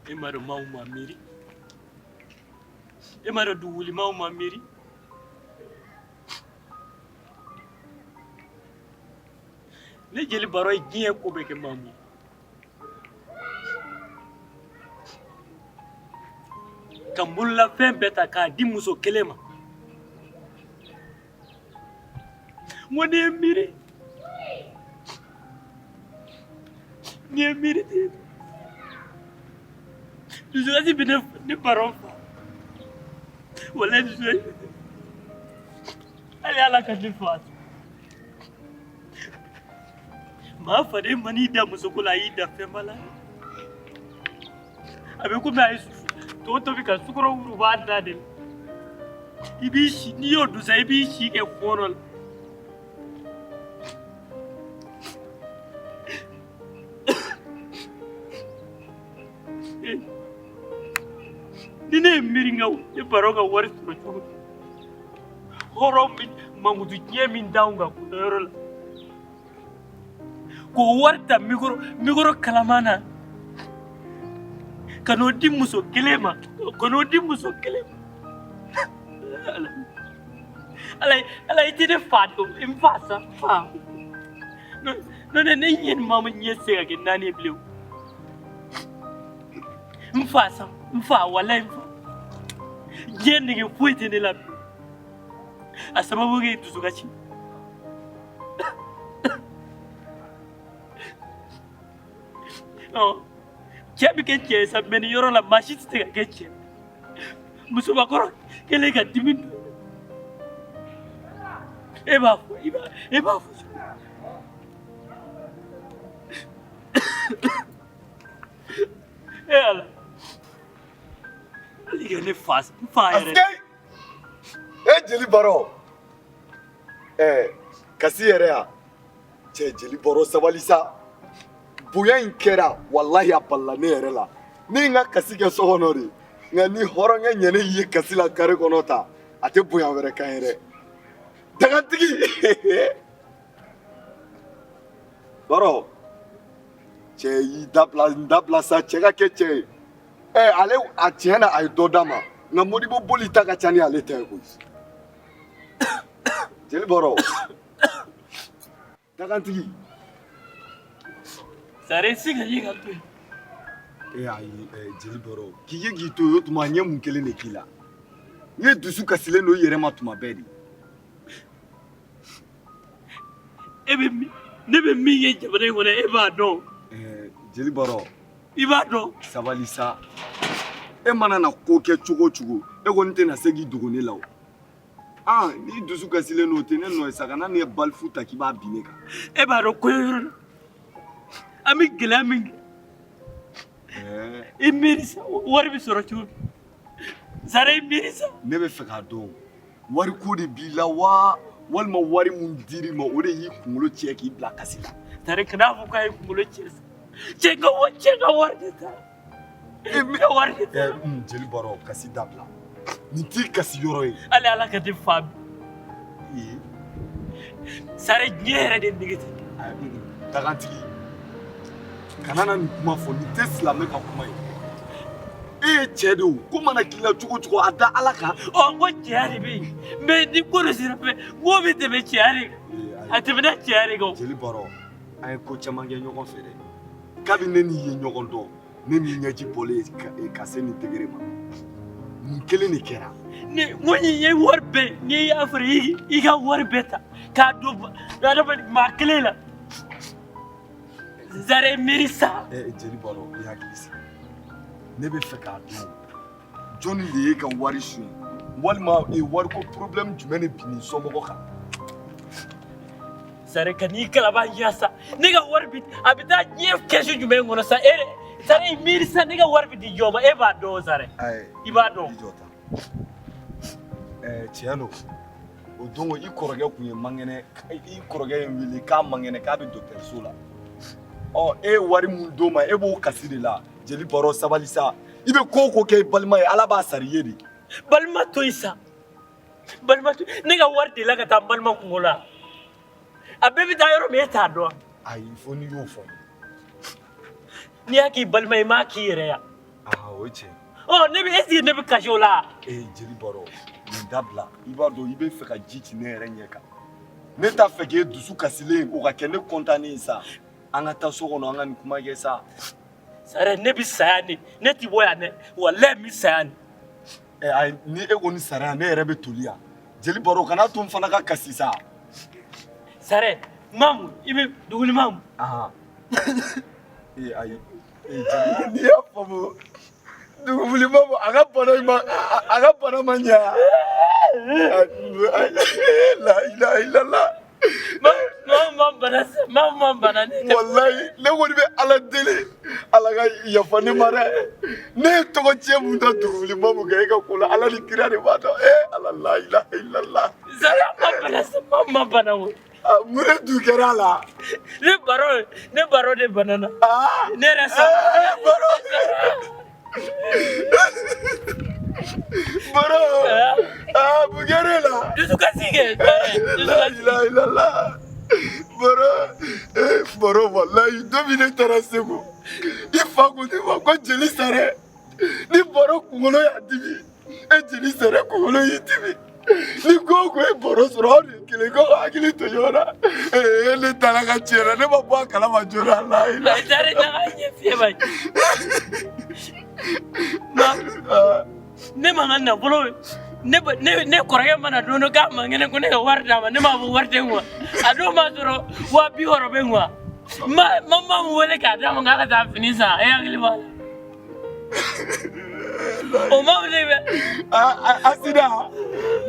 E m'a dɔn maaw ma miiri, e m'a dɔn duguwulimaw ma miiri. Ne jeli baro ye diɲɛ ko bɛɛ kɛ maamu ye. Ka n bololafɛn bɛɛ ta k'a di muso kelen ma. N ko n'i ye miiri, n'i ye miiri ten, dusukasi bɛ ne baro fa. Walayi dusukasi bɛ ne. Hali Ala ka ne fa. Maa faden man'i da musoko la, a y'i da fɛnba la. A bɛ komi a ye to tobi ka sukaro wuruba a da de la. I b'i si, n'i y'o dun sa, i b'i si kɛ fɔɔnɔ la. Ni ne ye miiri n ka ne baro ka wari sɔrɔ cogo min, hɔrɔn min mankutu tiɲɛ min d'anw kan kɔɲɔyɔrɔ la, k'o wari ta mikoro kalaman na ka n'o di muso kelen ma, ka n'o di muso kelen ma. Ala, Ala, i tɛ ne fa dɔn, n fa sa, n fa. N'o tɛ ne ɲɛ ni maa min ɲɛ tɛ se ka kɛ naani ye bilen. N fa sa, n fa, walayi n fa. Diɲɛ nege foyi tɛ ne la bilen. A sababu kɛ dusukasi. Cɛ bɛ kɛ cɛ ye sa, mais nin yɔrɔ la maa si tɛ se ka kɛ cɛ. Musobakɔrɔ kɛlen ka dimi don. E b'a fɔ, i b'a, e b'a fɔ. E Ala. Hali ka ne fa, n fa yɛrɛ. Asikei! E jeli baro. Ɛɛ kasi yɛrɛ ya. Cɛ jeli baro sabali sa. Bonya in kɛra walahi a balila ne yɛrɛ la. Ne ye n ka kasi kɛ so kɔnɔ de. Nka ni hɔrɔnkɛ ɲɛnen ye kasi la kare kɔnɔ ta, a tɛ bonya wɛrɛ kan ye dɛ. Dagantigi! Baro cɛ y'i dabila n dabila sa cɛ ka kɛ cɛ ye. Ɛ ale a tiɲɛ na a ye dɔ d'a ma nka Modibo boli ta ka ca ni ale ta ye koyi. Jeli baro dagantigi. Sare se ka ye ka to yen. E ayi jeli baro k'i ye k'i to yen o tuma n ye mun kelen de k'i la? N ye dusu kasilen don i yɛrɛ ma tuma bɛɛ de. E bɛ min, ne bɛ min ye jamana in kɔnɔ e b'a dɔn. Jeli baro. I b'a dɔn. Sabali sa. E mana na ko kɛ cogo o cogo e kɔni tɛna se k'i dogo ne la o. Aa n'i dusu kasilen don o tɛ ne nɔ ye sa kana nin ye balifu ta k'i b'a bin ne kan. E b'a dɔn kɔɲɔyɔrɔ la an bɛ gɛlɛya min kɛ. I miiri sa wari bɛ sɔrɔ cogo min. Sare i miiri sa. Ne bɛ fɛ k'a dɔn wariko de b'i la wa walima wari mun dir'i ma o de y'i kunkolo tiɲɛ k'i bila kasi la. Sare kana fɔ k'a ye kunkolo tiɲɛ sa. Cɛ ka wari de ta. E ka wari de ta. Jeli baro kasi dabila. Nin t'i kasi yɔrɔ ye. Hali Ala ka ne fa bi. Sare diɲɛ yɛrɛ de nege tɛ. Dagantigi kana na nin kuma fɔ nin tɛ silamɛ ka kuma ye. E ye cɛ de ye o ko mana k'i la cogo o cogo a da Ala kan. Ɔ n ko cɛya de bɛ yen mais ni ko dɔ sera fɛ n k'o bɛ tɛmɛ cɛya de kan. A tɛmɛna cɛya de kan. Jeli baro an ye ko caman kɛ ɲɔgɔn fɛ dɛ. Kabini ne n'i ye ɲɔgɔn dɔn ne n'i ɲɛji bɔlen ye ka se nin degré ma. Mun kelen de kɛra? Ni n ko nin ye wari bɛɛ n'i y'a fɔra i ka wari bɛɛ ta k'a don adamaden maa kelen la. Zare miiri sa. Jeli baro i hakili sigi. Ne bɛ fɛ k'a dɔn jɔnni de y'e ka wari suɲɛ walima wariko problème jumɛn de binn'i somɔgɔ kan? Sare ka n'i kalaba ɲɛ sa ne ka wari bi a bɛ taa diɲɛ kɛsu jumɛn kɔnɔ sa e de Sare i miiri sa ne ka wari bɛ di jɔn ma e b'a dɔn Sare i b'a dɔn. I jɔ tan. Tiɲɛ don o don i kɔrɔkɛ tun ye man kɛnɛ i kɔrɔkɛ ye n wele k'a man kɛnɛ k'a bɛ dɔgɔtɔrɔso la ɔ e ye wari mun d'o ma e b'o kasi de la jeli baro sabali sa i bɛ ko o ko kɛ i balima ye Ala b'a sara i ye de. Balima to yen sa balima to ne ka wari delila ka taa n balima kungo la a bɛɛ bɛ taa yɔrɔ min e t'a dɔn. Ayi fo n'i y'o fɔ n ye. N'i y'a k'i balima ye i m'a k'i yɛrɛ ya. O ye tiɲɛ. Ɔ, ne bɛ, est ce que ne bɛ kasi o la? Ee, jeli Baro, nin dabila. I b'a dɔn i bɛ fɛ ka ji ci ne yɛrɛ ɲɛ kan. Ne t'a fɛ k'e dusu kasilen o ka kɛ ne kɔntannen ye sa. An ka taa so kɔnɔ, an ka nin kuma kɛ sa. Sare, ne bɛ saya ne, ne ti bɔ yan dɛ, walayi n bɛ saya ne. Ɛ ayi, ni e kɔni sara yan, ne yɛrɛ bɛ toli yan. Jeli Baro, kana to n fana ka kasi sa. Sare, Mamu, i bɛ duguli Mamu. Ee ayi, ee jeli, n'i y'a faamu, dugubili Mamu, a ka bana in ma, a ka bana ma ɲɛ. La ilaha illallah. Mamu ma bana, Mamu ma bana ne. Walayi, ne kɔni bɛ Ala deli, Ala ka yafa ne ma dɛ. Ne ye tɔgɔ tiɲɛ mun da dugubili Mamu kan e ka ko la, Ala ni kira de b'a dɔn. Ee Ala, la ilaha illallah. Sare, ma bana, Mamu ma bana o. Mun de dun kɛra a la? Ne Baro, ne Baro de banana. Ne yɛrɛ sa. Baro. Baro. Mun kɛra e la? Dusukasi kɛ. La ilaha illallah. Baro, Baro, walayi, don min ne taara Segu, i fa ko ne ma ko jeli Sare, ni Baro kunkolo y'a dimi, e jeli Sare kunkolo y'i dimi. Ni ko o ko ye Baro sɔrɔ, aw de ye kelen, k'aw ka hakili to ɲɔgɔn na. Ee, ne taara ka tiɲɛ na, ne ma bɔ a kalama joona. La ilaha. Sare, na ka ɲɛ fiyɛ ba ye. Ne ma n ka nafolo, ne ne kɔrɔkɛ mana don dɔ k'a man kɛnɛ ko ne ka wari d'a ma, ne m'a fɔ wari tɛ n kun. A don b'a sɔrɔ 60 000 bɛ n kun. Ma ma ma wele k'a d'a ma k'a ka taa fini san, e hakili b'a la. O ma wuli bɛ. Accident,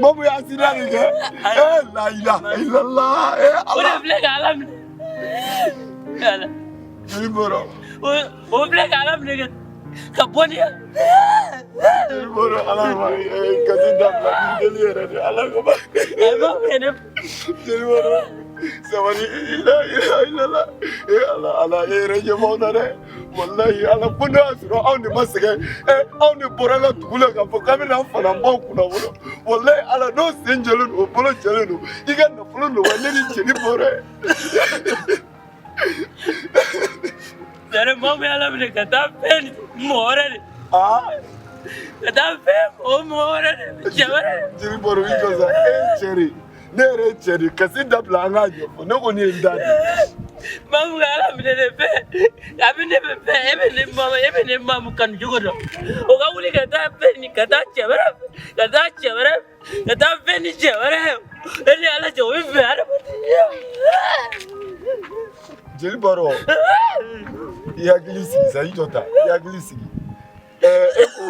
Mamu ye accident de kɛ. Ee, la ilaha illallah. Ee O de Ala. filɛ ka Ala minɛ. Ala. Jeli Baro. O filɛ ka Ala minɛ ka bɔ ni. Jeli Baro, Ala ma kasi dabila, ni deli yɛrɛ de, Ala kama. A b'a fɛ ne. Jeli Baro, sabali, la ilaha illallah. Ee Ala, Ala, e yɛrɛ ɲɛ b'anw na dɛ. Walayi Ala, fo n'o y'a sɔrɔ anw de ma sɛgɛn. Anw de bɔra an ka dugu la k'a fɔ k'an bɛna an fana baw kunna wolo. Walayi Ala, n'o sen jɛlen don, o bolo jɛlen don, i ka nafolo nɔgɔya ne ni jeli Baro ye. Sare, Mamu ye Ala minɛ ka taa fɛn mɔgɔ wɛrɛ de. Ka taa fɛn o mɔgɔ wɛrɛ de, cɛ wɛrɛ de. Jeli Baro, i jɔ sa, e ye cɛ de ye. Ne yɛrɛ ye cɛ de ye, kasi dabila, an k'a ɲɛfɔ. Ne kɔni ye n da de. Mamu ka Ala minɛ de fɛn. A bɛ ne bɛ fɛn, e bɛ ne mamu, e bɛ ne mamu kanu cogo dɔn. O ka wuli ka taa fɛn ni ka taa cɛ wɛrɛ, ka taa cɛ wɛrɛ, ka taa fɛn ni cɛ wɛrɛ. E ni Ala cɛ, o bɛ bɛn adamadenya. Jeli Baro, i hakili sigi sa, i jɔ ta, i hakili sigi. E ko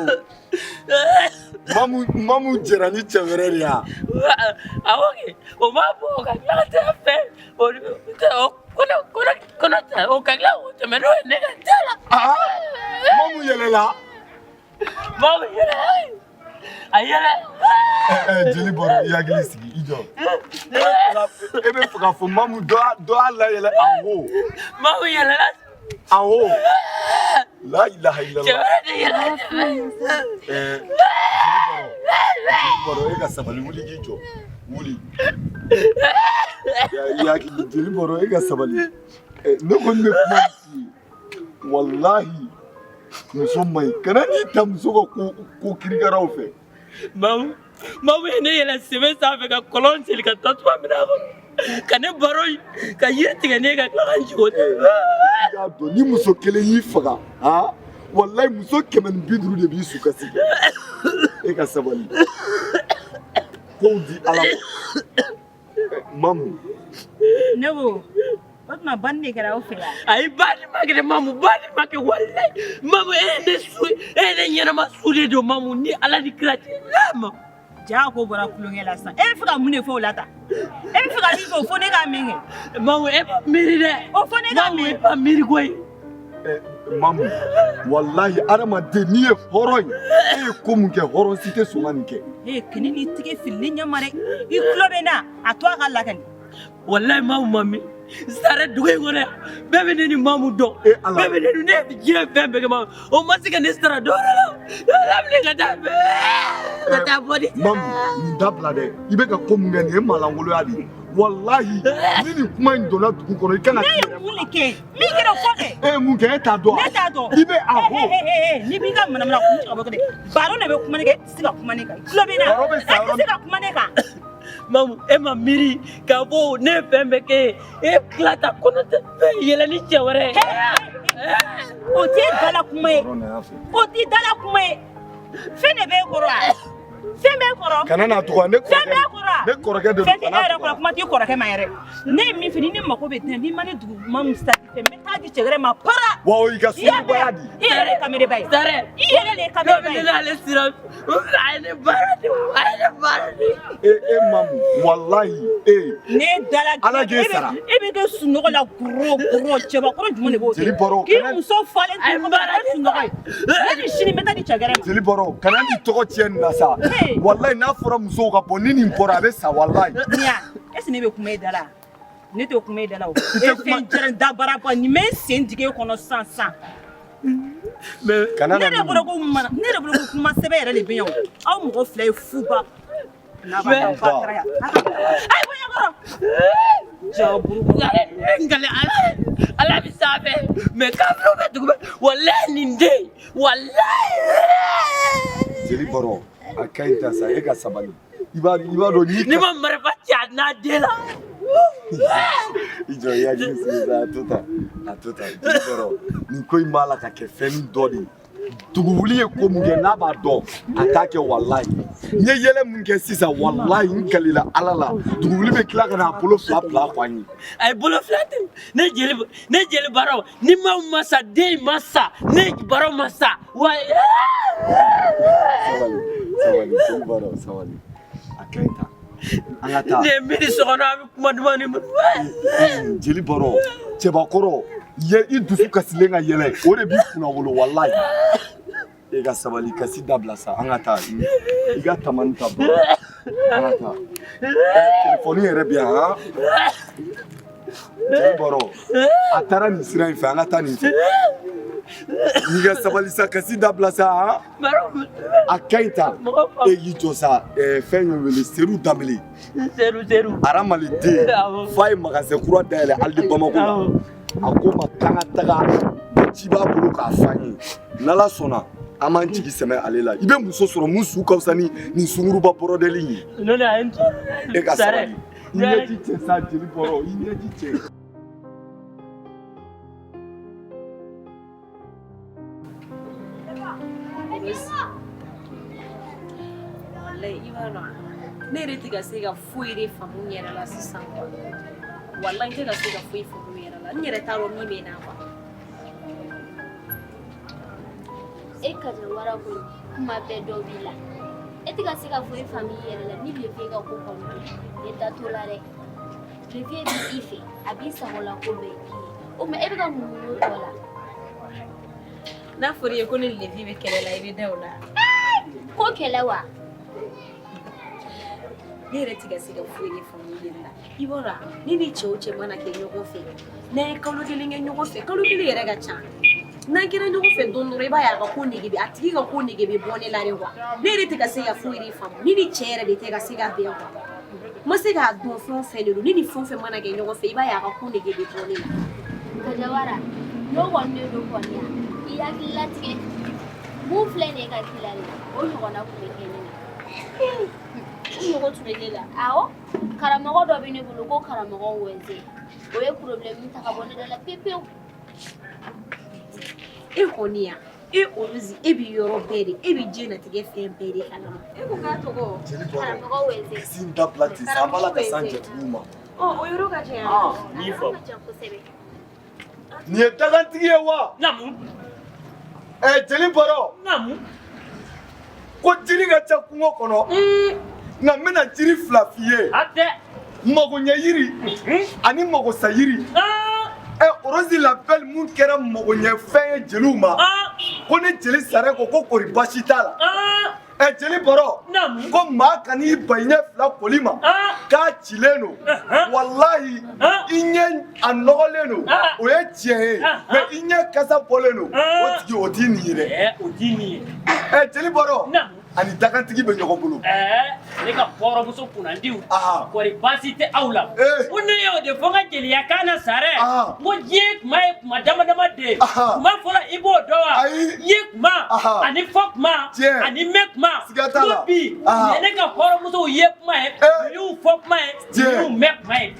Mamu, Mamu jɛra ni cɛ wɛrɛ de ye wa? Awɔ kɛ, o m'a bɔ ka tila ka taa fɛn o o kɔnɔ kɔnɔ kɔnɔ ta, o ka tila k'o tɛmɛ n'o ye ne ka da la. Mamu yɛlɛla. Mamu yɛlɛ, a yɛlɛ. Jeli Baro, i hakili sigi, i jɔ. E bɛ fɛ k'a fɔ Mamu dɔ y'a layɛlɛ en haut. Mamu yɛlɛla. En haut. La ilaha illallah. Cɛ wɛrɛ de yɛlɛ. Jeli Baro, Jeli Baro, e ka sabali, wuli k'i jɔ. Wuli. I hakili, Jeli Baro, e ka sabali. Ne kɔni bɛ kuma min f'i ye, walahi, muso man ɲi. Kana n'i ta muso ka ko ko kirikaraw fɛ. Mamu, Mamu ye ne yɛlɛ sɛbɛn sanfɛ ka kɔlɔn seli ka tasuma minɛ a kɔnɔ. Ka ne baro ka yiri tigɛ ne ka tila ka n jigin o. I k'a dɔn ni muso kelen y'i faga, walayi, muso 150 de b'i su kasi kɛ. E ka sabali. Kow di Ala ma. Mamu. Ne ko, o tuma banni de kɛra aw fɛ yan? Ayi, banni ma kɛ dɛ Mamu, banni ma kɛ walayi. Mamu, e ye ne su, e ye ne ɲɛnama su de don Mamu, ni Ala ni kira cɛ. Mamu. Ja ko bɔra kulonkɛ la sisan. E bɛ fɛ ka mun de fɔ o la tan? E bɛ fɛ ka min fɔ, o fɔ ne k'a mɛn kɛ. Mamu, e ma miiri dɛ. O fɔ ne k'a Mamu, mɛn. e ma miiri koyi. Mamu, walahi, adamaden n'i ye hɔrɔn ye, e ye ko mun kɛ, hɔrɔn si tɛ sɔn ka nin kɛ. Ee, kini n'i tigɛ fili ne ɲɛ ma dɛ. I tulo bɛ n na, a to a ka lakali. Walayi Mamu ma miiri. Sare, dugu in kɔnɔ yan, bɛɛ bɛ ne ni Mamu dɔn. E Ala. Bɛɛ bɛ ne ni ne ye diɲɛ fɛn bɛɛ kɛ Mamu. O ma se ka ne sara dɔ wɛrɛ la. Ala minɛ ka taa bɛɛ. Ka taa bɔ de. Mamu, nin dabila dɛ. I bɛ ka ko mun kɛ nin ye, malangoloya de ye. Walahi ni nin kuma in donna dugu kɔnɔ, i kan ka Ne t'i ye yɛrɛ mun de kɛ? Min kɛra o fɔ kɛ. E ye mun kɛ? E t'a dɔn wa? Ne t'a dɔn. I bɛ a ko. N'i b'i ka manamana kun cɛ ka bɔ kɛnɛ, baro de bɛ kuma ne kan, e tɛ se ka kuma ne kan. I tulo bɛ n na? Baro bɛ sa E yɔrɔ tɛ se ka kuma ne kan. Mamu, e ma miiri k'a fɔ ne ye fɛn bɛɛ kɛ e ye, e tila ka kɔnɔ tɛ fɛn yɛlɛ ni cɛ wɛrɛ ye. O t'e dala kuma ye. Baro na y'a fɛ. O t'i dala kuma ye. Fɛn de b'e kɔrɔ wa? Fɛn b'e kɔrɔ? Kana n'a dɔgɔya ne Fɛn kɔrɔkɛ. b'e kɔrɔ wa? Ne kɔrɔkɛ de don. Fɛn tɛ e Kana yɛrɛ kɔrɔ, dɔgɔya. kuma t'i kɔrɔkɛ ma yɛrɛ. Ne ye min f'i ye, ni ne mako bɛ den na, n'i ma ne dugu ma mun satisfait, n bɛ taa di cɛ wɛrɛ ma para. Wa o y'i ka I y'a sungurubaya mɛn? di. I yɛrɛ de ye kamereba ye. Sare. I yɛrɛ de ye N'o kamereba bɛ ne ye. n'ale sira, a ye ne baara de, a ye ne baara de. E e Mamu, walahi e. Ne dala Ala k'e sara. E bɛ kɛ sunɔgɔ la goro goro, cɛbakɔrɔ jumɛn de b'o kɛ? Jeli baro, K'i kana- muso falen A ye to kɔfɛ baara ka kɛ sunɔgɔ ye. Ne ni sini n bɛ taa di cɛ wɛrɛ ma. Jeli baro, kana n'i tɔgɔ tiɲɛ nin na sa. Hey. Walahi n'a fɔra musow ka bɔ, ni nin bɔra a bɛ sa walahi. Niya, est ce que ne bɛ kuma e da la? Ne tɛ kuma e da la o. E tɛ kuma- fɛn jaran dabara ba nin bɛ n sen digi e kɔnɔ sisan sisan. Mais Kana Ne na de bolo ko mana, ne de bolo ko kuma sɛbɛ yɛrɛ de bɛ yan o. Aw mɔgɔ fila ye fuba. N'a b'a Mais- ba taara yan. Ayi bɔ ɲɛkɔrɔ. Jaburu. Nkale ala ala bɛ sanfɛ, mais kafiriw bɛ dugu bɛ, walahi nin den, walahi. Jeli baro, a ka ɲi ta sa, e ka sabali. I b'a dɔn ni Ne ma marifa ci a n'a den la. I jɔ, i hakili sigi sa, a to tan, a to tan. Jeli baro, nin ko in b'a la ka kɛ fɛn dɔ de ye. Duguwuli ye ko mun kɛ, n'a b'a dɔn a t'a kɛ walahi. N ye yɛlɛ mun kɛ sisan, walahi n kalila Ala la, duguwuli bɛ tila ka n'a bolo fila bila a fan ye. A ye bolo fila tɛ ne jeli, ne jeli baro, ni maaw ma sa, den in ma sa, ne baro ma sa wa. Sabali, sabali, jeli baro, sabali, a ka ɲi tan, an ka taa. Ne ye miiri so kɔnɔ, a bɛ kuma duman ni. Jeli baro, cɛbakɔrɔ ye, i dusu kasilen ka yɛlɛ, o de b'i kunna wolo walahi. E ka sabali, kasi dabila sa, an ka taa. I ka tamani ta baro, an ka taa. Telefɔni yɛrɛ bɛ yan han. Jeli baro, a taara nin sira in fɛ, an ka taa nin fɛ. N'i ka sabali sa, kasi dabila sa han. Baro. A ka ɲi tan. Mɔgɔ fa. E y'i jɔ sa, fɛn ye wele Seru Danbele. Seru Seru. Aramali den. Awɔ. Fa ye magasin kura dayɛlɛ hali Bamako la. Awɔ. A ko ma k'an ka taga, ko ci b'a bolo k'a f'an ye. N'Ala sɔnna, an b'an jigi sɛmɛ ale la. I bɛ muso sɔrɔ mun su ka fisa ni nin sunguruba bɔrɔdɛli in ye. N'o tɛ a ye n tɔɔrɔ. E ka Sare. sabali, i ɲɛji cɛ sa, jeli bɔrɔ, i ɲɛji cɛ. Wallahi i b'a dɔn, ne yɛrɛ tɛ ka se ka foyi de faamu n yɛrɛ la sisan quoi. Wallahi n tɛ ka se ka foyi faamu n yɛrɛ la, n yɛrɛ t'a dɔn min bɛ n na quoi. E Kajawara kɔni, kuma bɛɛ dɔ b'i la. E tɛ ka se ka foyi faamu i yɛrɛ la ni Lefe ka ko kɔni tɛ. E da t'o la dɛ. Lefe b'i fɛ, a b'i sagola ko bɛɛ k'i ye. O tuma e bɛ ka mun ɲini o tɔ la? N'a fɔra i ye ko ne Lefi bɛ kɛlɛ la, i bɛ da o la? Ko kɛlɛ wa? Ne yɛrɛ tɛ ka se ka foyi de faamu n yɛrɛ la. I b'a dɔn, ne ni cɛ o cɛ mana kɛ ɲɔgɔn fɛ, n'an ye kalo kelen kɛ ɲɔgɔn fɛ, kalo kelen yɛrɛ ka ca, n'an kɛra ɲɔgɔn fɛ don dɔ, i b'a ye a ka ko nege bɛ, a tigi ka ko nege bɛ bɔ ne la de quoi. Ne yɛrɛ tɛ ka se ka foyi de faamu. Ne ni cɛ yɛrɛ de tɛ ka se ka bɛn quoi. N ma se k'a dɔn fɛn o fɛn de don. Ne ni fɛn o fɛn mana kɛ ɲɔgɔn fɛ, i b'a ye a ka ko nege bɛ bɔ ne la. Kajawara, n'o kɔni de don kɔni ya, i hakili latigɛ. Mun filɛ nin ye ka k'i la nin, o ɲɔgɔnna tun bɛ kɛ ne la. O ɲɔgɔn tun bɛ ne la? Awɔ, karamɔgɔ dɔ bɛ ne bolo ko karamɔgɔ Wɛnze. O ye problème ta ka bɔ ne da la pewu pewu. E kɔni yan, e Orozi, e bɛ yɔrɔ bɛɛ de, e bɛ diɲɛnatigɛ fɛn bɛɛ de kalama. E ko k'a tɔgɔ? Jeli baro, Karamɔgɔ Wɛnze. kasi in dabila ten sa, an b'a la ka s'an jatigiw ma. Ɔ, o yɔrɔ ka jan. N y'i faamu. Ka jan kosɛbɛ. Nin ye dagantigi ye wa? Naamu. Jeli baro. Naamu. Ko jiri ka ca kungo kɔnɔ, nka n bɛna jiri fila f'i ye. A tɛ. Magoɲɛ yiri ani magosa yiri. Orozi la belle, mun kɛra magoɲɛ fɛn ye jeliw ma, ko ne jeli Sare ko ko kori baasi t'a la. Jeli baro, Naamu. ko maa kan'i ban i ɲɛ fila koli ma k'a cilen don, walahi i ɲɛ a nɔgɔlen don, o ye tiɲɛ ye, mais i ɲɛ kasa bɔlen don, o tigi o t'i nin ye dɛ. O t'i nin ye. Jeli baro. Naamu. Ani dakantigi bɛ ɲɔgɔn bolo. Ɛɛ, ne ka hɔrɔnmuso kunnandiw, kɔri baasi tɛ aw la? Ko ne y'o de fɔ n ka jeliya kan na sa dɛ. N ko diɲɛ kuma ye kuma dama dama de ye. Kuma fɔlɔ, i b'o dɔn wa? Ye kuma ani fɔ kuma ani mɛn kuma. Siga t'a la. Ko bi nin ye ne ka hɔrɔnmusow ye kuma ye, nin y'u fɔ kuma ye, nin y'u mɛn kuma ye.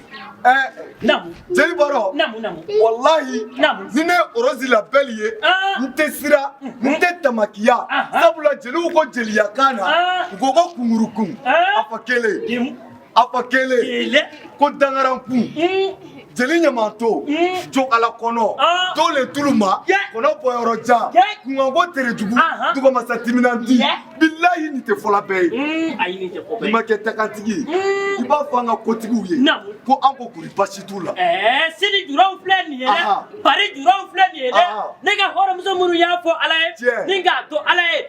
Naamu. Jeli Baro. Naamu, naamu. Walahi. Naamu. Ni ne ye Orozi la belle ye, n tɛ siran, n tɛ tamakiya. Sabula jeliw ko jeliya kan na, u ko ko kungurukun, a fɔ kelen, a fɔ kelen, ko dangarankun, jeli ɲamanto, jokala kɔnɔ, dole tuluma, kɔnɔ bɔyɔrɔ jan, kunkanko terejugu, dugumasa timinandi. Bilahi, nin tɛ fɔla bɛɛ ye. Ayi, nin tɛ fɔ bɛɛ ye. N'i ma kɛ takantigi ye, i b'a fɔ an ka kotigiw ye ko an ko kuri basi t'u la. Ɛɛ, sini juraw filɛ nin ye dɛ, pari juraw filɛ nin ye dɛ. Ne ka hɔrɔnmuso minnu y'a fɔ Ala ye ni k'a to Ala ye,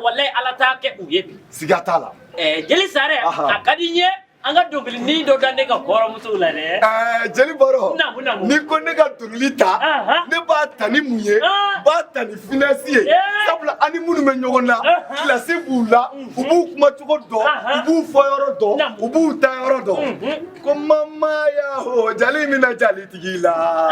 walayi Ala t'a kɛ u ye bi. Siga t'a la. Ɛɛ, jeli Sare, a ka di n ye an ka dɔnkilinin dɔ da ne ka hɔrɔnmusow la dɛ. Ɛɛ, jeli Baro. Naamu, naamu. N'i ko ne ka dɔnkili ta, ne b'a ta ni mun ye? N b'a ta ni finesse ye, sabula an ni minnu bɛ ɲɔgɔn na, kilasi b'u la, u b'u kumacogo dɔn, u b'u fɔyɔrɔ dɔn, u b'u taayɔrɔ dɔn. Ko mama ya ho jali mina jalitigi la,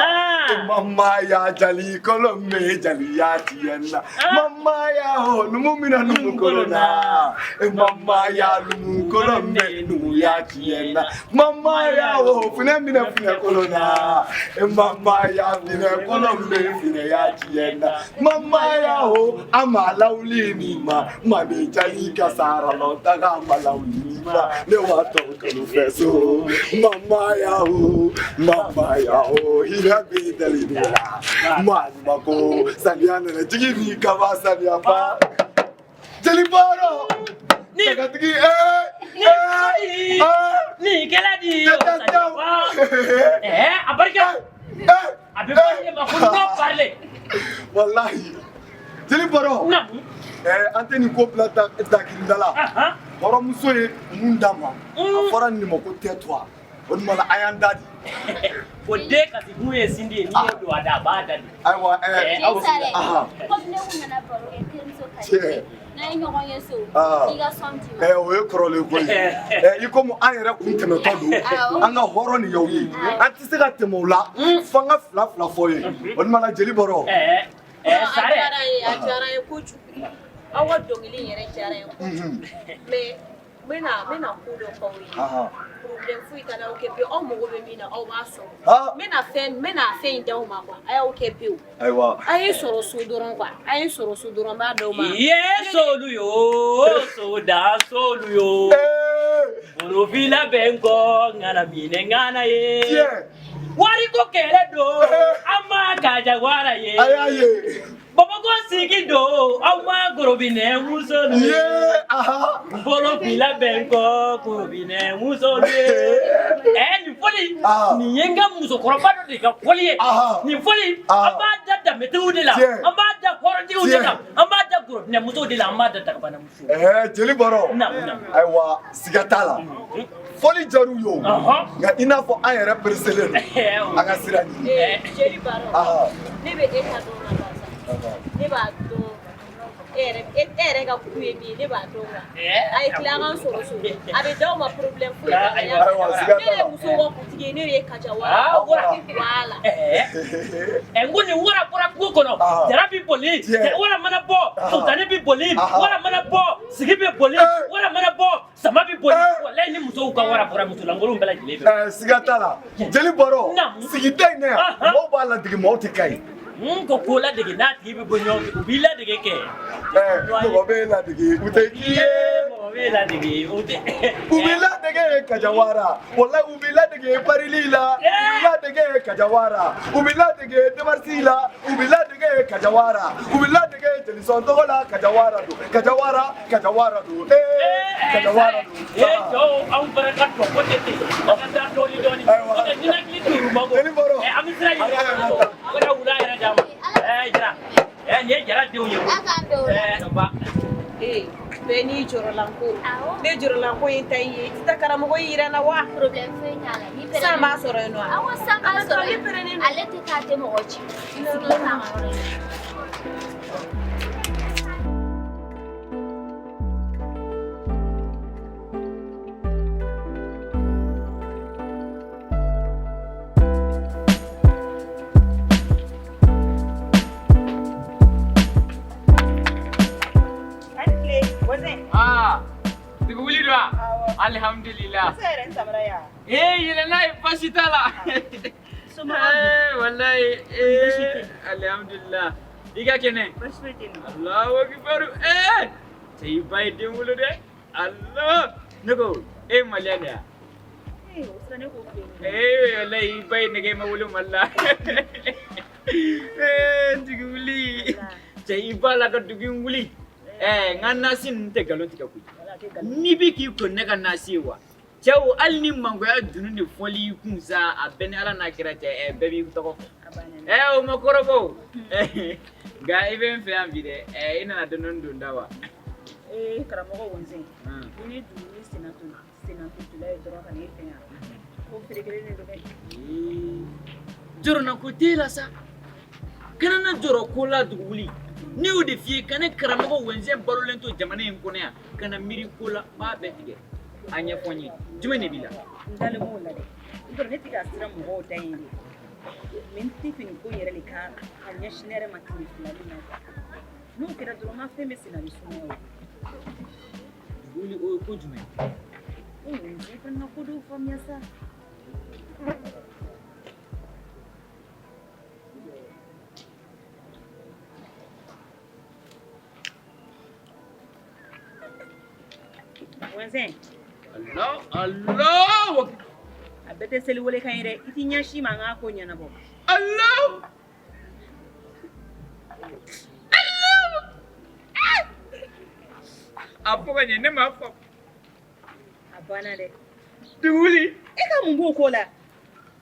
ko mama ya jali kolon bɛ jaliya tiɲɛ na, mama ya ho numu mina numu kolon na, mama ya numu kolon bɛ numuya tiɲɛ na, mama ya ho funɛ mina funɛ kolon na, mama ya funɛ kolon bɛ funɛya tiɲɛ na, mama ya ho a ma lawuli ni ma mande jali ka sara lɔ taga ma lawuli ni ma ne wa tɔ kanu fɛ so, mama ya ho, mama ya ho hinɛ bɛ dali de la, maa ɲuman ko samiya nana jigi ni kaba samiya ba. Jeli Baro, takatigi. Ni kɛla di ɛɛ, a barika a bɛ fɔ ne ma ko non parler. Walahi, jeli Baro, an tɛ nin ko bila dakirinda la. Hɔrɔnmuso ye mun d'a ma, a fɔra nin ma ko tais-toi. O tuma la an y'an da di. O den kasi mun ye sindi ye, n'i y'o don a da, a b'a da di. Ayiwa, aw Jeli Sare, komi ne kun nana baro kɛ terimuso ka di n'an ye ɲɔgɔn ye so, i ka sɔn di ma. O ye kɔrɔlen ko ye. I komi an yɛrɛ kun tɛmɛtɔ don, an ka hɔrɔn nin y'aw ye, an tɛ se ka tɛmɛ o la f'an ka fila fila fɔ ye. O tuma la jeli Baro. A diyara n ye, a diyara n ye kojugu. Aw ka dɔnkili in yɛrɛ diyara n ye kojugu, mais n bɛna ko dɔ f'aw ye. Problème foyi t'a la, aw kɛ pewu. Aw mago bɛ min na, aw b'a sɔrɔ. N bɛna fɛn in d'aw ma quoi, a y'aw kɛ pewu. Ayiwa. A ye sɔrɔ so dɔrɔn quoi, a ye sɔrɔ so dɔrɔn, n b'a d'aw ma. Ye solu yo, soda solu yo. Bolofila bɛ n kɔ, ŋana minɛ ŋana ye. Wariko kɛlɛ don, an ma kajawara ye. A y'a ye. Bamakɔ sigi don, aw ma gorobinɛ muso ye. Bolofila bɛ n kɔ, gorobinɛ muso ye. Ɛɛ, nin fɔli, nin ye n ka musokɔrɔba dɔ de ka fɔli ye. Nin fɔli, an b'a da danbetigiw de la, an b'a da hɔrɔntigiw de la, an b'a da gorobinɛ musow de la, an b'a da dagabana musow. Ɛɛ, jeli Baro. Naamu, naamu. Ayiwa, siga t'a la. Fɔli diyar'u ye o. Nka i n'a fɔ an yɛrɛ pereselen don, an ka sira ɲini. Jeli Baro, ne bɛ e ta dɔn ka ban sa. Ne b'a dɔn e yɛrɛ ka ku ye min ye, ne b'a dɔn quoi. A ye tila an k'an sɔrɔ so, a bɛ d'aw ma, problème foyi t'a la. Ne ye musow ka kuntigi ye, ne de ye Kaja Wara. Voilà. Ɛ, n ko nin wara bɔra kungo kɔnɔ, jara bi boli, wara mana bɔ, sultani bi boli, wara mana bɔ, sigi bi boli, wara mana bɔ, sama bi boli. Walayi, ni musow ka wara bɔra, musolankolonw bɛɛ lajɛlen bɛ. Siga t'a la, jeli Baro, sigida in na yan, maaw b'a ladege, maaw tɛ ka ye. N ko ladege n'a tigi bɛ bɔ ɲɔgɔn fɛ, u b'i ladege kɛ. Mɔgɔ bɛ ladege, u tɛ k'i ye. Mɔgɔ bɛ ladege, u tɛ. U b'i ladege Kajawara, walayi u b'i ladege parili la, u b'i ladege Kajawara, u b'i ladege demarsi la, u b'i ladege Kajawara, u b'i ladege jelisɔn tɔgɔ la, Kajawara don, Kajawara, Kajawara don, ee Kajawara don. Ee jɔw, anw fana ka tɔ ko tɛ ten, an ka taa dɔɔni dɔɔni. N'o tɛ ninakili duuru ma ko. An bɛ sira ɲini. An ka wula yɛrɛ d'a ma. Ɛɛ Jara, ɛɛ nin ye Jara denw ye. Ɛɛ ba. Ee, bɛɛ n'i jɔrɔlanko. Ne jɔrɔlanko ye ta in ye, i tɛ taa karamɔgɔ in yira n na wa? Problème foyi t'a la. Ni pɛrɛnnen. San b'a sɔrɔ yen nɔ wa? Awɔ, san b'a sɔrɔ yen. Ale tɛ taa, tɛ mɔgɔ ci. I sigilen b'a ka yɔrɔ in na. Alhamdulillah. Eh, yɛlɛ n'a ye, baasi t'a la. Eh, wallahi. Eh, alhamdulillah. I ka kɛnɛ? Allahu akbar. Eh, cɛ i ba ye den wolo dɛ. Allah. Ne ko, e ye maliyɛn de ye wa? Eh, wallahi i ba ye nɛgɛ ma wolo Mali la. Eh, n jigi wuli. Cɛ i b'a la ka dugu in wuli. Eh, n ka nasi ninnu tɛ nkalon tigɛ koyi. N'i bɛ k'i ko ne ka nasi ye wa? Cɛw hali ni mangoya dunun de fɔli i kun sa, a bɛɛ ni Ala n'a kira cɛ, ɛ bɛɛ b'i tɔgɔ fɔ. Ɛ o ma kɔrɔbɔ o. Nka i bɛ n fɛ yan bi dɛ, ɛ i nana dɔɔni don da wa? Ee karamɔgɔ Wɛnzɛn, ni ne dun ni sennatotula ye dɔrɔn ka na e fɛ yan, ko ferekelen de don dɛ. Jɔrɔna ko t'e la sa. Kana na jɔrɔ ko la dugu wuli. Ne y'o de f'i ye, ka ne karamɔgɔ Wɛnzɛn balolen to jamana in kɔnɔ yan, ka na miiri ko la, n b'a bɛɛ tigɛ. A ɲɛfɔ n ye, jumɛn de b'i la? N dalen b'o la dɛ. I b'a dɔn ne tɛ ka siran mɔgɔw da yen dɛ. Mais n tɛ fɛ nin ko in yɛrɛ de ka a ɲɛsin ne yɛrɛ ma tile fila nin na quoi. N'o kɛra dɔrɔn n ka fɛn bɛɛ senna bɛ sumaya o. Dugu wuli, o ye ko jumɛn ye? E Wɛnzɛn, i fana ka ko dɔw faamuya sa. Wɛnzɛn. Allah Allah. A bɛɛ tɛ seli wele kan ye dɛ. I t'i ɲɛsin ma an k'a ko ɲɛnabɔ. Allah. Allah. A fɔ ka ɲɛ, ne m'a fɔ. A banna dɛ. Dugu wuli. E ka mun b'o ko la?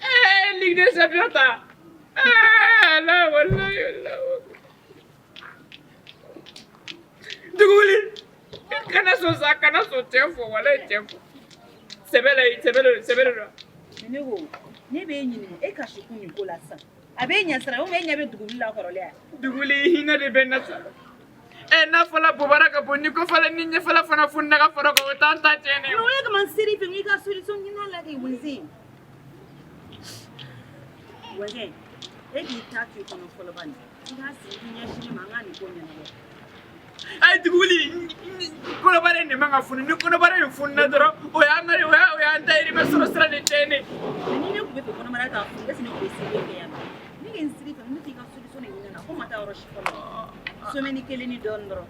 Eh, Ligue des champions ta. Eh, Allah wallahi Allah. Dugu wuli. Kana sɔn sa, kana sɔn cɛ fɔ, walayi cɛ fɔ. Sɛbɛ la, sɛbɛ la, sɛbɛ de don. Ne ko, ne b'e ɲininka, e kasi kun nin ko la sisan. A b'e ɲɛ sira, ou bien e ɲɛ bɛ dugu wuli la kɔrɔlen wa? Dugu wuli, hinɛ de bɛ n na sa. Ɛ n'a fɔla bobara ka bon ni kɔfɛla ni ɲɛfɛla fana fununa ka fara kan, o t'an ta tiɲɛnen ye. Mais o de kama n ser'i fɛ, n k'i ka solution ɲini a la de Wɛnzɛn. Wɛnzɛn, e k'i ta to i kɔnɔ fɔlɔ bani. I k'a sigi k'i ɲɛsin ne ma, an ka nin ko ɲɛnabɔ. Ayi dugu wuli, kɔnɔbara in de man ka funu, ni kɔnɔbara in fununa dɔrɔn, o y'an ka o y'an dayirimɛ sɔrɔ sira de tiɲɛnen. Mais ni ne tun bɛ fɛ kɔnɔbara ka funu, est ce que ne tun bɛ siri e fɛ yan nɔ? Ne ye n siri fɛ, n bɛ t'i ka solution de ɲini na, ko ma taa yɔrɔ si fɔlɔ. Semaine kelen ni dɔɔnin dɔrɔn.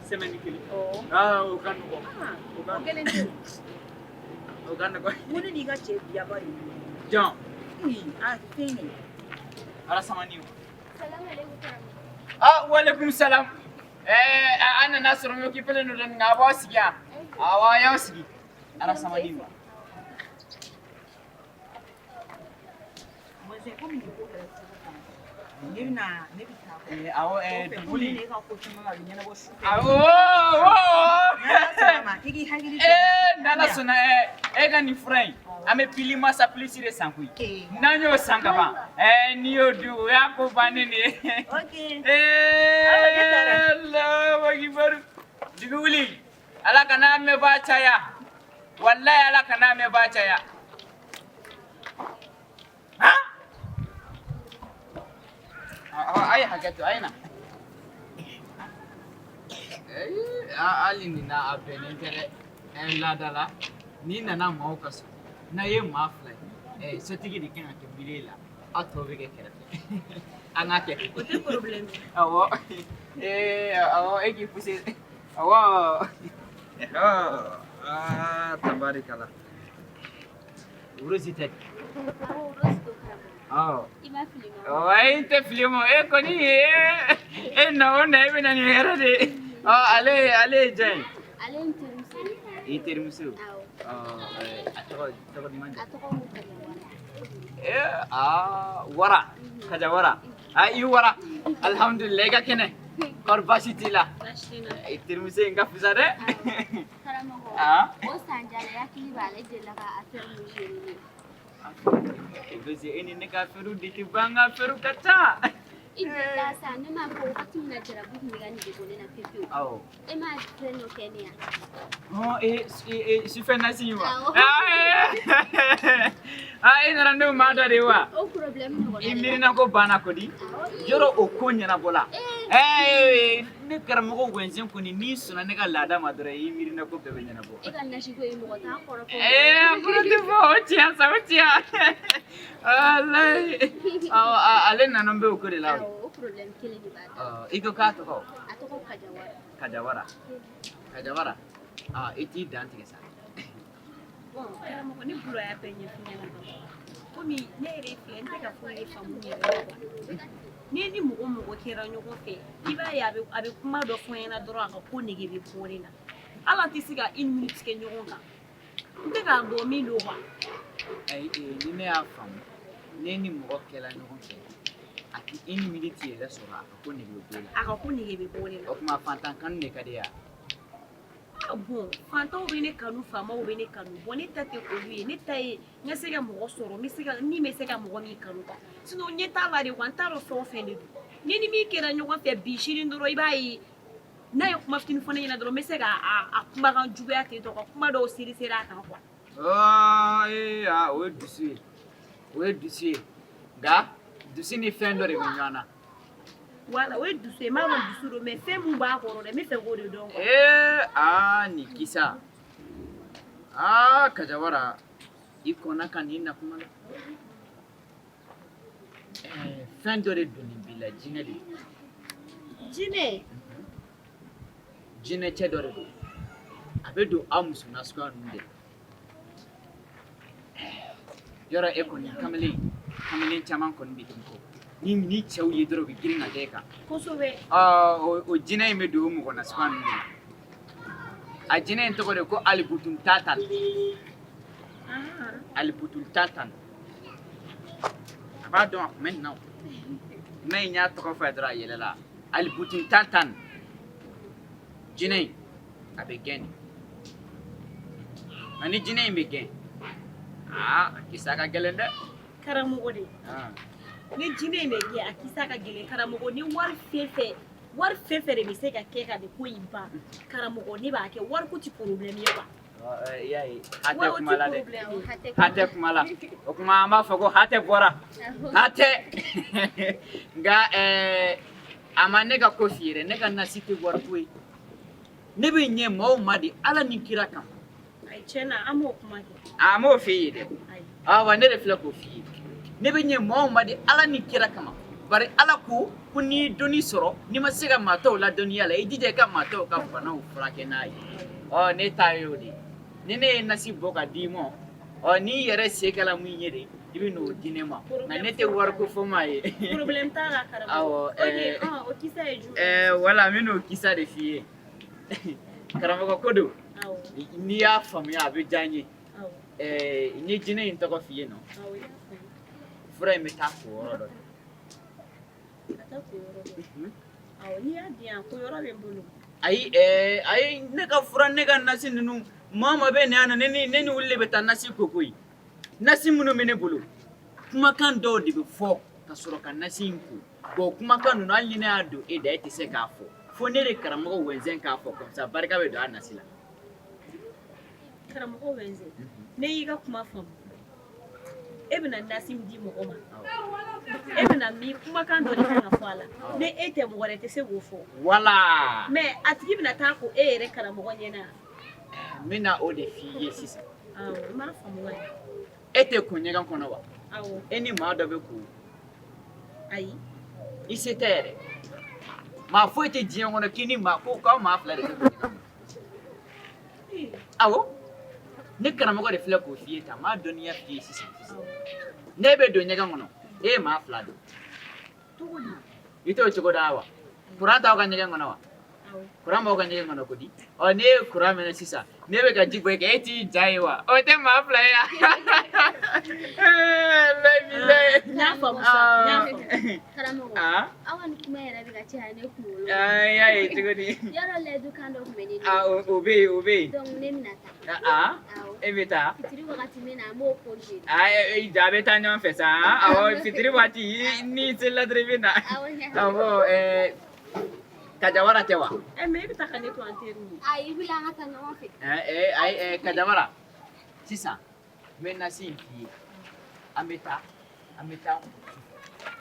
Semaine kelen. Ɔ. Aa o ka nɔgɔn. O kelen tɛ o. O ka nɔgɔn. N ko ne n'i ka cɛ biyaba de ye. Jɔn? Ee a fɛn ye. Alasamani. Salam alaikum karamɔgɔ. Ah walaikum salam. Eh, an nana sɔrɔ n occupé len don dɔɔnin, nka a b'aw sigi yan. Awɔ, a y'aw sigi. Alasamani wa. Wɛnzɛn, komi nin ko kɛra cogo kan, ne bɛna ne bɛ taa. Eh, awɔ, eh, Komi ne ka ko caman bɛ yen, a bɛ ɲɛnabɔ su fɛ. Awɔ, N'Ala sɔnna ma, i k'i hakili to. Eh, n'Ala sɔnna, eh, e ka nin fura in, an bɛ pili masa pilisi de san koyi. N'an y'o san ka ban, eh, n'i y'o dun, o y'a ko bannen de ye. Ok. Eh, Allahu akibaru. Dugu wuli, Ala kana mɛn ba caya. Wallahi Ala kana mɛn ba caya. Han? A ye hakɛ to, a ye na. Hali nin na a bɛnnen tɛ dɛ. Laada la, n'i nana maaw ka so, n'a ye maa fila ye, sotigi de kan ka kɛ milieu la, aw tɔw bɛ kɛ kɛrɛfɛ. An k'a kɛ ten. O tɛ problème ye. Awɔ. Awɔ, e k'i poussé. Awɔ. Aa, tabarikala. Rose tɛ. Awɔ, Rose don karamɔgɔ. Awɔ. I ma fili ma. Awɔ, n tɛ fili ma. E kɔni e na o na, e bɛ na nin hɛrɛ de ye. Ɔ, ale ye jɔn ye? Ale ye n terimuso ye. I terimuso? Awɔ. Ɔ, a tɔgɔ duman A tɔgɔ ko Kaja Wara. Ee, aa, wara. Kaja Wara. Aa, i wara. Alhamdulillah, i ka kɛnɛ. Kɔri baasi t'i la? Baasi tɛ n na. I terimuso in ka fisa dɛ. Karamɔgɔ, Aa? o san jala i hakili b'a la, e delila ka affaire min gérer ne ye. Bese e ni ne ka affaire de tɛ ban, n ka affaire ka ca. I delila sa, ne m'a fɔ wagati min na jarabi tun bɛ ka nege bɔ ne na pewu pewu. Awɔ. E ma fɛn dɔ kɛ ne ya? Ɔ, sufɛ nasi in wa? Awɔ. Aa, e nana n'o maa dɔ de ye wa? O problème ɲɔgɔnna I de b'a miirina ko banna kodi? Awɔ. Yɔrɔ o ko ɲɛnabɔla. Ɛɛ, ne karamɔgɔ Wɛnzɛn kɔni, n'i sɔnna ne ka laada ma dɔrɔn, i miiri na ko bɛɛ bɛ ɲɛnabɔ. E ka nasi ko ye mɔgɔ t'a kɔrɔ fɔ. Ee, a kɔrɔ tɛ fɔ, o tiɲɛ sa, o tiɲɛ. Walayi. Awɔ, ale nana n bɛ o ko de la. Awɔ, o problème kelen de b'a la. Ɔ, i ko k'a tɔgɔ? A tɔgɔ Kajawara. Kajawara. Kajawara. Aa, i t'i dan tigɛ sa. Bon, karamɔgɔ, ne bolo a y'a bɛɛ ɲɛf'i ɲɛna ka ban. Komi ne yɛrɛ filɛ, n tɛ ka foyi de faamu n yɛrɛ la quoi. Ne ni mɔgɔ mɔgɔ kɛra ɲɔgɔn fɛ, i b'a ye a bɛ kuma dɔ fɔ n ɲɛna dɔrɔn, a ka ko nege bɛ bɔ ne na. Hali an tɛ se ka une minute kɛ ɲɔgɔn kan. N tɛ k'a dɔn min don quoi. Ayi, ni ne y'a faamu, ne ni mɔgɔ kɛla ɲɔgɔn fɛ, a tɛ une minute yɛrɛ sɔrɔ, a ka ko nege bɛ bɔ i la. A ka ko nege bɛ bɔ ne la. O tuma fantan kanu de ka di ya? Ah bon, fantanw bɛ ne kanu, faamaw bɛ ne kanu. Bon, ne ta tɛ olu ye. Ne ta ye n ka se ka mɔgɔ sɔrɔ, n bɛ se ka min bɛ se ka mɔgɔ min kanu quoi. Sinon ɲɛ t'a la de quoi, n t'a dɔn fɛn o fɛn de don. Ni ni min kɛra ɲɔgɔn fɛ bi, sini dɔrɔn i b'a ye n'a ye kuma fitinin fɔ ne ɲɛna dɔrɔn, n bɛ se ka a kumakan juguya ten tɔ, ka kuma dɔw seri seri a kan quoi. Ɔɔ, ee, aa, o ye dusu ye, o ye dusu ye, nka dusu ni fɛn dɔ de bɛ ɲɔgɔn na. Wala, o ye dusu ye, n b'a dɔn dusu don, mais fɛn mun b'a kɔrɔ dɛ, n bɛ fɛ k'o de dɔn quoi. Ee, aa, nin kisa, aa, Kajawara, i kɔnna ka nin na kuma la. Ɛɛ, fɛn dɔ de donnen b'i la, jinɛ de don. Jinɛ? Jinɛ cɛ dɔ de don, a bɛ don aw muso nasuguya ninnu de la. Yɔrɔ e kɔni kamalen caman kɔni bɛ k'i kɔ, ni cɛw ye dɔrɔn, u bɛ girin ka kɛ e kan. Kosɛbɛ. Ɔ, o jinɛ in bɛ don o mɔgɔ nasuguya ninnu de la. A jinɛ in tɔgɔ de ko Alibutun Tatan. Alibutun Tatan, a b'a dɔn, a tun bɛ nin na o. N'a ye n y'a tɔgɔ fɔ a ye dɔrɔn, a yɛlɛla. Alibutun Tatan, jinɛ in a bɛ gɛn de. Nka ni jinɛ in bɛ gɛn, aa, a kisa ka gɛlɛn dɛ. Karamɔgɔ de, ni jinɛ in bɛ gɛn, a kisa ka gɛlɛn. Karamɔgɔ, ni wari fɛn fɛn, wari fɛn fɛn de bɛ se ka kɛ ka nin ko in ban, karamɔgɔ, ne b'a kɛ. Wari ko ti problème ye quoi. I y'a ye, hatɛ Wari o kuma la ti dɛ. problème ye. Hatɛ kuma la. O kuma an b'a fɔ ko hatɛ bɔra, hatɛ. Nka a ma ne ka ko f'i ye dɛ. Ne ka nasi tɛ wari ko ye. Ne bɛ ɲɛ maaw ma de Ala ni kira kan. Ayi, tiɲɛ na, an m'o kuma kɛ. A m'o f'i ye dɛ. Awa, ne de filɛ k'o f'i ye. Ne bɛ ɲɛ maaw ma de Ala ni kira kama, bari Ala ko ko n'i ye dɔnni sɔrɔ, n'i ma se ka maa tɔw ladɔnniya la, i jija i ka maa tɔw ka banaw furakɛ n'a ye. Ɔ, ne ta y'o de ye. Ni ne ye nasi bɔ ka d'i ma, ɔ, n'i yɛrɛ se kɛla mun ye de, i bɛ n'o di ne ma. Nka ne tɛ wariko fɔ maa ye. Problème t'a la, karamɔgɔ. Awɔ. Ok. O kisa ye jumɛn? Wala, n bɛ n'o kisa de f'i ye. Karamɔgɔ ko don. N'i y'a faamuya, a bɛ diya n ye. N ye jinɛ in tɔgɔ f'i ye nɔ. Awɔ, i y'a faamu. Fura in bɛ taa ko yɔrɔ dɔ de. Ka taa ko yɔrɔ dɔ? Awɔ, n'i y'a di yan, ko yɔrɔ bɛ n bolo. Ayi, ayi, ne ka fura, ne ka nasi ninnu, maa o maa bɛ na yan nɔ, ne ni olu de bɛ taa nasi ko koyi. Nasi minnu bɛ ne bolo, kumakan dɔw de bɛ fɔ ka sɔrɔ ka nasi in ko. Bon, kumakan ninnu, hali ni ne y'a don e da, e tɛ se k'a fɔ fo ne de karamɔgɔ Wɛnzɛn k'a fɔ. Comme ça barika bɛ don a nasi la. Karamɔgɔ Wɛnzɛn, ne y'i ka kuma faamu, e bɛna nasi min di mɔgɔ ma, e bɛna min kumakan dɔ de kan ka fɔ a la, ni e tɛ, mɔgɔ wɛrɛ tɛ se k'o fɔ. Wala. Mais a tigi bɛna taa ko e yɛrɛ karamɔgɔ ɲɛna? N bɛna o de f'i ye sisan. Awɔ, n m'a faamu ka ɲɛ. E tɛ ko ɲɛgɛn kɔnɔ wa? Awɔ. E ni maa dɔ bɛ ko? Ayi. I se tɛ yɛrɛ. Maa foyi tɛ diɲɛ kɔnɔ k'i ni maa ko k'aw maa fila de tɛ ko ɲɛgɛn kɔnɔ. Awɔ, ne karamɔgɔ de filɛ k'o f'i ye tan. N b'a dɔnniya f'i ye sisan sisan. Ne bɛ don ɲɛgɛn kɔnɔ, e ye maa fila don. Cogo di? I t'o cogo dɔn wa? Kuran t'aw ka ɲɛgɛn kɔnɔ wa? Awɔ. Kuran b'aw ka ɲɛgɛn kɔnɔ ko di? Ɔ, ne ye kuran mɛnɛ sisan, ne bɛ ka ji bɔ e kan, e t'i ja ye wa? O tɛ maa fila ye wa? Bilayi. N y'a faamu sa, n y'a faamu. Karamɔgɔ, Ah? aw ka nin kuma yɛrɛ bɛ ka caya ne kunkolo. Ah, i y'a ye cogo di? Yɔrɔ layidu kan dɔ tun bɛ ne Ah, o bɛ yen, o bɛ yen. Donc ne bɛna taa. Ah, Awɔ. e bɛ taa? Fitiri wagati min na, an b'o ko jeni. Ah, a bɛ taa ɲɔgɔn fɛ sa. Awɔ, fitiri waati n'i selila dɔrɔn i bɛ na. Awɔ, n y'a Awɔ, Kajawara tɛ wa? Ɛ, mais e bɛ taa ka ne to an teri ye. Ayi, wuli, an ka taa ɲɔgɔn fɛ. Ayi, Kajawara, sisan n bɛ nasi in f'i ye. An bɛ taa, an bɛ taa.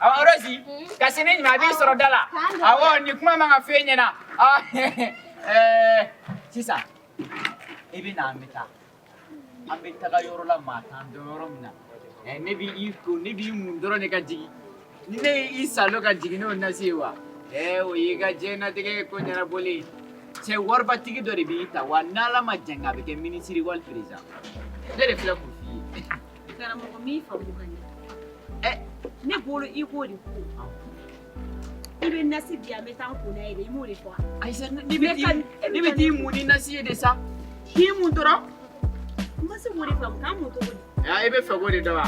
Awɔ Rose, ka sini ɲuman, a b'i sɔrɔ da la. Awɔ, nin kuma man ka f'e ɲɛna. Sisan i bɛ na, an bɛ taa, an bɛ taga yɔrɔ la maa t'an dɔn yɔrɔ min na. Ne b'i ko, ne b'i mun dɔrɔn de ka jigin. Ni ne y'i salo ka jigin n'o nasi ye wa, o y'i ka diɲɛnatigɛ ko ɲɛnabɔlen ye. Cɛ waribatigi dɔ de b'i ta wa, n'Ala ma jan kɛ, a bɛ kɛ minisiri wali président. Ne de filɛ k'o f'i ye. Karamɔgɔ m'i faamu ka ɲɛ. Ne bolo i k'o de ko i bɛ nasi di yan, n bɛ taa n ko n'a ye de, i m'o de fɔ wa? Ayisa, ne bɛ t'i mun ni nasi ye de sa, k'i mun dɔrɔn. N ma se k'o de faamu, k'an mun cogo di? I bɛ fɛ k'o de dɔn wa?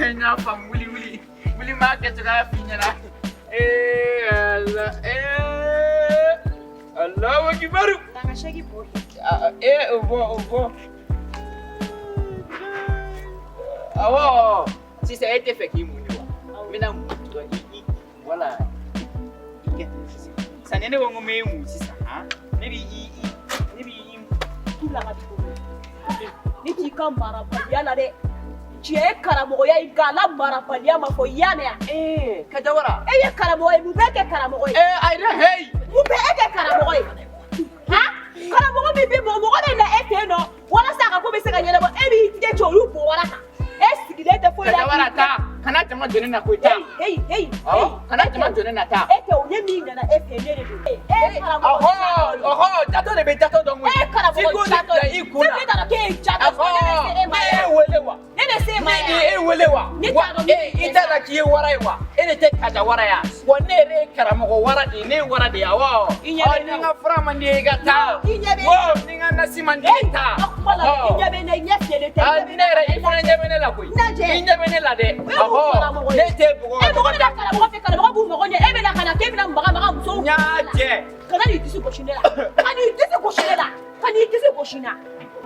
N y'a faamu. Wuli, wuli, wuli, n b'a kɛcogoya f'i ɲɛna. Ee Ala, ee Alahu akibaru. Na n ka sɛki bɔ. Ee, o bɔ, o bɔ. Awɔ, sisan e tɛ fɛ k'i mun de wa? N bɛna mun cogo i wala i kɛ ten sisan. Sisan ni ne ko n ko n b'e mun sisan, han, ne b'i i ne b'i i K'i bila ka tugu. Ne t'i ka marabaliya la dɛ. Tiɲɛ ye karamɔgɔya ye, nka a la marabaliya ma fɔ, i y'a mɛn wa? Ee, Kajawara. E ye karamɔgɔ ye, mun b'e kɛ karamɔgɔ ye? Ee, ayi dɛ, heyi. Mun bɛ e kɛ karamɔgɔ ye? Han? Karamɔgɔ min bɛ mɔgɔ bɛ na e fɛ yen nɔ walasa a ka ko bɛ se ka ɲɛnabɔ, e b'i tigɛ jɔ olu bo wara kan. E sigilen tɛ foyi la. Kajawara, taa. Kana jama jɔ ne na koyi, taa. Heyi, heyi. Awɔ, kana jama jɔ ne na, taa. E tɛ o, ne min nana e fɛ, ne de don. E karamɔgɔ. Ɔhɔ, ɔhɔ, jatɔ de bɛ jatɔ dɔn koyi. E karamɔgɔ jatɔ. F'i k'o de bila i kun na. Ne t'a dɔn k'e ye jatɔ ye. Ne bɛ se e ma Ne yan. y'e wele wa? Ne bɛ se e ma Ne yan. de y'e wele wa? Ne Wa t'a dɔn e i t'a dɔn k'i ye wara ye wa? E de tɛ Kajawara ye wa? Ne yɛrɛ ye karamɔgɔ wara de ye, ne ye wara de ye, awɔ. I ɲɛ bɛ n na. Ni n ka fura man di ye, i ka taa. I ɲɛ bɛ n na. Wo, ni n ka nasi man di ye, taa. A kuma la, i ɲɛ bɛ n na, i ɲɛ fiyɛlen tɛ. Ne yɛrɛ, i fana ɲɛ bɛ ne la koyi. Lajɛ. I ɲɛ bɛ ne la dɛ. E mun karamɔgɔ ye? Ne tɛ bugɔ. E mɔgɔ bɛ na karamɔgɔ fɛ, karamɔgɔ b'u mago ɲɛ, e bɛ na ka na k'e bɛna maga maga musow. N y'a jɛ. Kana n'i disi gosi ne la. Ka n'i disi gosi ne la. Ka n'i disi gosi n na.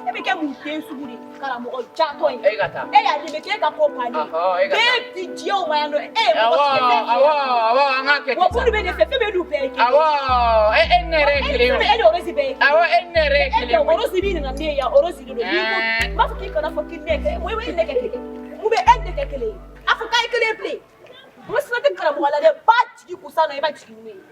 E bɛ kɛ mun den sugu de ye? Karamɔgɔ jatɔ ye. E ka taa. E y'a ye k'e ka ko bannen. Ɔhɔ, e ka taa. Bɛɛ bi diɲɛ o ma yan nɔ, e ye mɔgɔ Awɔ, tigɛ fɛn awɔ, awɔ, an k'a kɛ ten Wa sa. minnu bɛ ne fɛ, fɛn bɛ n'u bɛɛ ye kelen ye. Awɔ, e ni ne yɛrɛ ye kelen ye. E ni Orosi bɛɛ ye kelen ye. Awɔ, e ni ne yɛrɛ ye E kelen tɛ ye. Orosi b'i nana ne ye yan, Orosi de don. N'i ko n b'a fɔ k'i kana fɔ k'i ne kɛ, mun bɛ ne kɛ kelen ye? Mun bɛ e ne kɛ kelen ye? A fɔ k'a ye kelen ye bilen. N ko sira tɛ karamɔgɔ la dɛ, ba jigi kusa na, i b'a jigin ni ne ye.